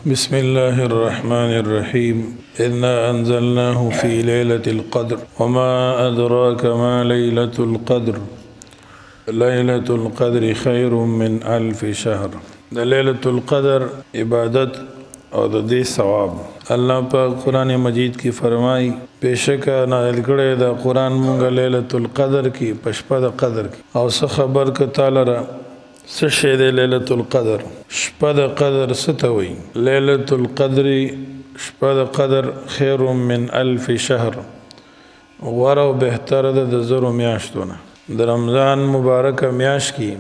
بسم الله الرحمن الرحيم. إنا أنزلناه في ليلة القدر، وما أدراك ما ليلة القدر، ليلة القدر خير من ألف شهر. د ليلة القدر عبادت او د دې ثواب الله په قرآن مجید کې فرمایي: بېشکه نازل کړی دا قرآن مونږ ليلة القدر کې، په شپه د قدر کې. او څه خبر که تا لره څه شی دی ليلة القدر؟ شپه د قدر څه ته وایي؟ ليلة القدر، شپه د قدر، خیر من الف شهر، غوره او بهتره ده د 1000 میاشتو نه. د رمضان مبارکه میاشت کې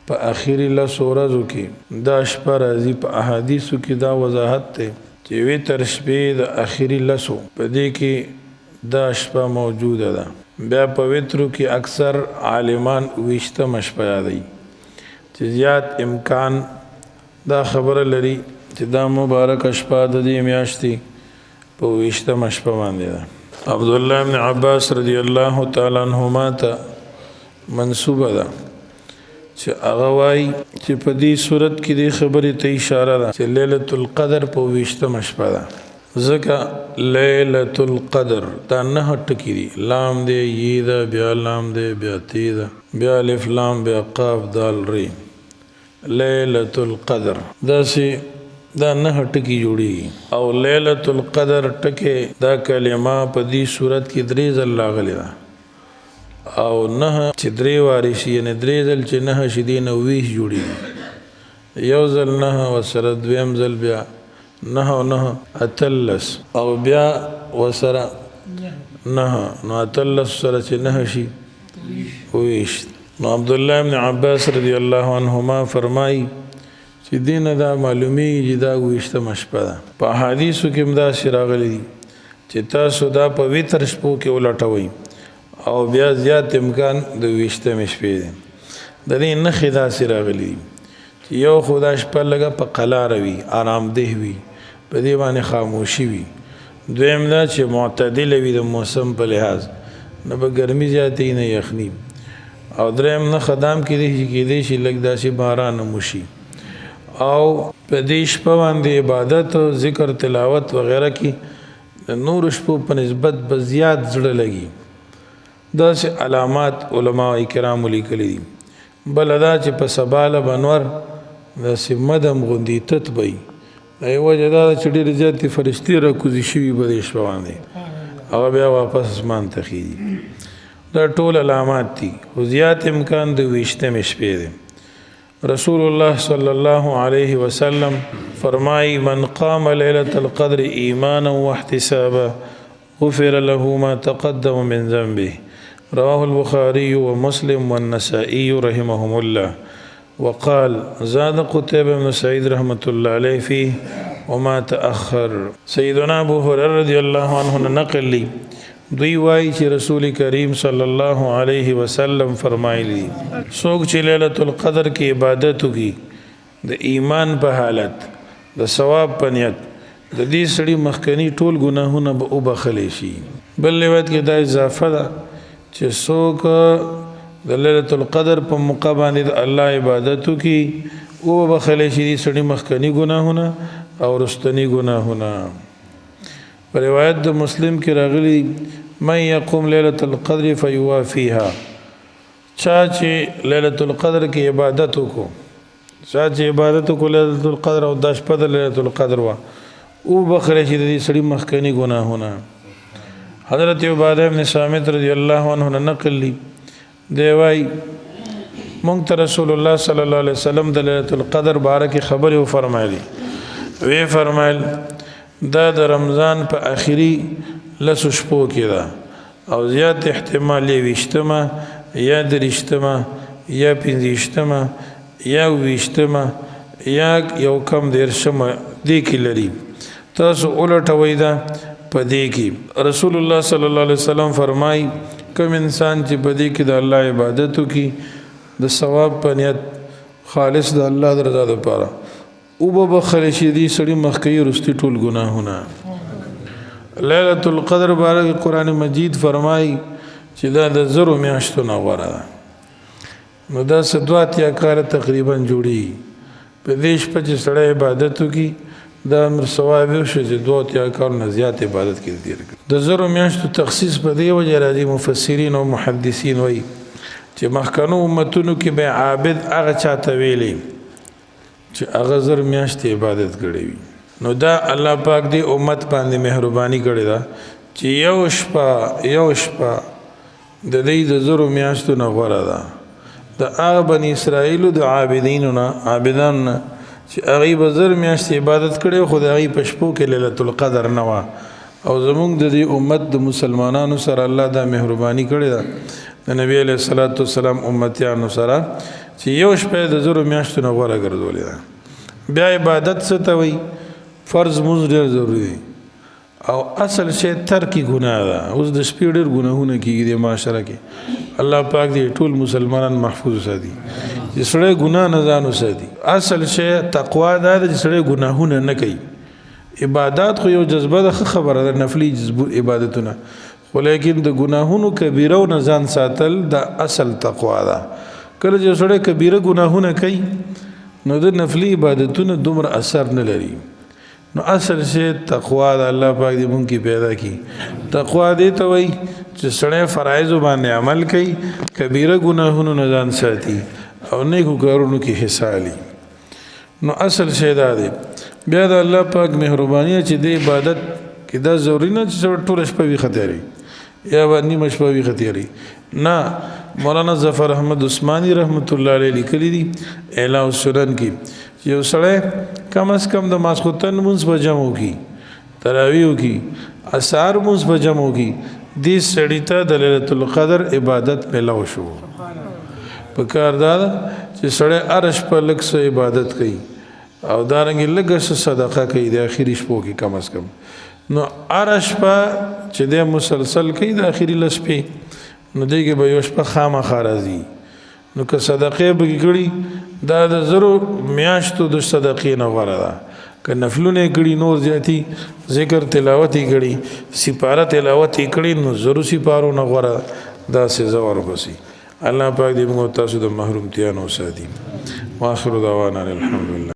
په اخري 10 ورځو کې دا شپه راځي. په احادیثو کې دا وضاحت دی چې وتر شپې د اخري 10 په دې کې دا شپه موجوده ده. بیا په وترو کې اکثر عالمان 20مه شپه یادوي چې زیات امکان دا خبره لري چې دا مبارکه شپه د دې میاشتې په 20مه شپه باندې ده. عبدالله بن عباس رضی الله تعالی عنهما ته منسوبه ده چې هغه وایي چې په دې صورت کې دې خبرې ته اشاره ده چې لیلة القدر په 20مه شپه ده، ځکه لیلة القدر دا 9 ټکي دي: لام دی، یې ده، بیا لام دی، بیا تی ده، بیا الف لام، بیا قاف دال ری. لیلة القدر داسې دا 9 ټکي جوړیږي. او لیلة القدر ټکی دا کلمه په دې صورت کې 3 ځل راغلې ده، او 9 چې 3 وارې شي، یعنې 3 ځل چې 9 شي دې نه 20 جوړیږي. یو ځل 9 ورسره، دویم ځل بیا 9 او 9 18، او بیا ورسره 9، نو 18 سره چې 9 شي 20. نو عبدالله بن عباس رضی الله عنهما فرمایي چې دې نه دا معلومیږي چې دا 20مه شپه ده. په احادیثو کې هم داسې راغلي دي چې تاسو دا په وتر شپو کې ولټوئ، او بیا زیات امکان د 20مې شپې دی. د دې نښې داسې راغلي دي چې یو خو دا شپه لږه په قلاره وي، آرامده وي، په دې باندې خاموشي وي. دویم دا چې معتدله وي د موسم په لحاظ، نه به ګرمي زیاتوي نه یخني. او دریم نښه دا هم کېدای شي لږ داسې باران هم وشي. او په دې شپه باندې عبادت، ذکر، تلاوت وغیره کې د نورو شپو په نسبت به زیات زړه لګي. داسې علامات علما کرامو لیکلي دي. بله دا چې په سبا له به نور داسې مدم غوندې تت به وي. د یو وجه دا ده چې ډېرې زیاتې فرشتې راکوزې شوي په دې شپه باندې، هغه بیا واپس اسمان ته خېږي. دا ټول علامات دي، خو زیات امکان د 20مې شپې دی. رسول الله صلی الله علیه وسلم فرمای: من قام لیلة القدر ایمانا واحتسابا غفر له ما تقدم من ذنبه. رواه البخاري ومسلم والنسائي رحمهم الله. وقال زاد قتيبة بن سعيد رحمة الله عليه فيه وما تأخر. سيدنا أبو هريرة رضي الله عنه نقل لي دوی وایي چې رسول کریم صلی الله علیه وسلم فرمایلی: څوک چې لیلة القدر کې عبادت وکړي د ایمان په حالت، د ثواب په نیت، د دې سړي مخکني ټول ګناهونه به وبخلی شي. بل روایت کې دا اضافه ده چې څوک د لیلة القدر په موقع باندې د الله عبادت وکړي وبخلی شي دې سړي مخکني ګناهونه او وروستني ګناهونه. په روایت د مسلم کې راغلي: من یقوم لیلة القدر فیوافیها. چا چې لیلة القدر کې عبادت وکړو، چا چې عبادت وکړو لیلة القدر او دا شپه د لیلة القدر وه، وبخلی شي د دې سړي مخکني ګناهونه. حضرت عباده بن صامت رضی الله عنه نه نقل دي، دی وایي: مونږ ته رسول الله صلی الله علیه وسلم د لیلة القدر باره کې خبرې وفرمایلې. ویې فرمایل: دا د رمضان په اخري 10 شپو کې ده، او زیات احتمال یې 20مه یا 23مه یا 25مه یا 20مه یا یو کم 30مه دې کې لري. تاسو ولټوئ دا په دې کې. رسول الله صلی الله علیه وسلم فرمایي: کوم انسان چې په دې کې د الله عبادت وکړي د ثواب په نیت، خالص د الله د رضا دپاره، وبه بخښل شي دې سړي مخکې وروستي ټول ګناهونه. لیلة القدر باره کې قرآن مجید فرمایي چې دا د 1000 میاشتو نه غوره ده. نو دا څه 82 کاله تقریبا جوړیږي. په دې شپه چې سړی عبادت وکړي دا امر ثواب یو شي چې 82 کالونه زیات عبادت کې تیر کړي. د زرو میاشتو تخصیص په دې وجه راځي، مفسرین او محدثین وایي چې مخکنو امتونو کې به عابد هغه چاته ویلي چې هغه 1000 میاشتې عبادت کړی وي. نو دا الله پاک دې امت باندې مهرباني کړې ده چې یو شپه د دې د 1000 میاشتو نه غوره ده. د هغه بني اسرائیلو د عابدینو نه، عابدانو نه چې هغوی به 1000 میاشتې عبادت کړی، خو د هغوی په شپو کې لیلة القدر نه وه. او زمونږ د دې امت د مسلمانانو سره الله دا مهرباني کړې ده، د نبی علیه الصلاة والسلام امتیانو سره، چې یو شپه یې د 1000 میاشتو نه غوره ګرځولې ده. بیا عبادت څه ته وایي؟ فرض مونځ ډېر ضروري دی، او اصل شی ترک ګناه ده. اوس د شپې ډېر ګناهونه کېږي د معاشره کې. الله پاک دې ټول مسلمانان محفوظ وساتي چې سړی ګناه نه ځان وساتي. اصل شی تقوا دا ده چې سړی ګناهونه نه کوي. عبادات خو یو جذبه ده، ښه خبره ده، نفلي جذبو عبادتونه، خو لیکن د ګناهونو کبیرو نه ځان ساتل دا اصل تقوا ده. کله چې سړی کبیره ګناهونه کوي نو د نفلي عبادتونه دومره اثر نه لري. نو اصل شی تقوا ده. الله پاک دې مونږ کې پیدا کړي. تقوا دې ته وایي چې سړی فرایضو باندې عمل کوي، کبیره ګناهونو نه ځان ساتي او نیکو کارونو کې حصه اخلي. نو اصل شی دا دی. بیا د الله پاک مهرباني چې د عبادت کې دا ضروري نه چې سړی ټوله شپه ویښه تېروي یا به نیمه شپه ویښه تېروي. نه، مولانا ظفر احمد عثماني رحمت الله علیه لیکلي دي اعلاء السنن کې چې یو سړی کم از کم د ماسخوتن لمونځ په جمع وکړي، تراویح وکړي، اسهار لمونځ په جمع وکړي، دې سړي ته د لیلة القدر عبادت میلاو شو. په کار دا ده چې سړی هره شپه لږ څه عبادت کوي او دارنګې لږه څه صدقه کوي د اخري شپو کې کم از کم. نو هره شپه چې دی مسلسل کوي د اخري لس شپې، نو دې کې به یو شپه خامخا راځي. نو که صدقې به کې کړي دا د 1000 میاشتو د صدقې نه غوره ده. که نفلونه یې کړي نور زیاتي، ذکر تلاوت یې کړي، سپاره تلاوت یې کړي، نو 1000 سپارو نه غوره ده. دا سزا ورپسې. الله پاک دې موږ تاسو د محرومتیا نه وساتي. واخر دعوانا الحمدلله.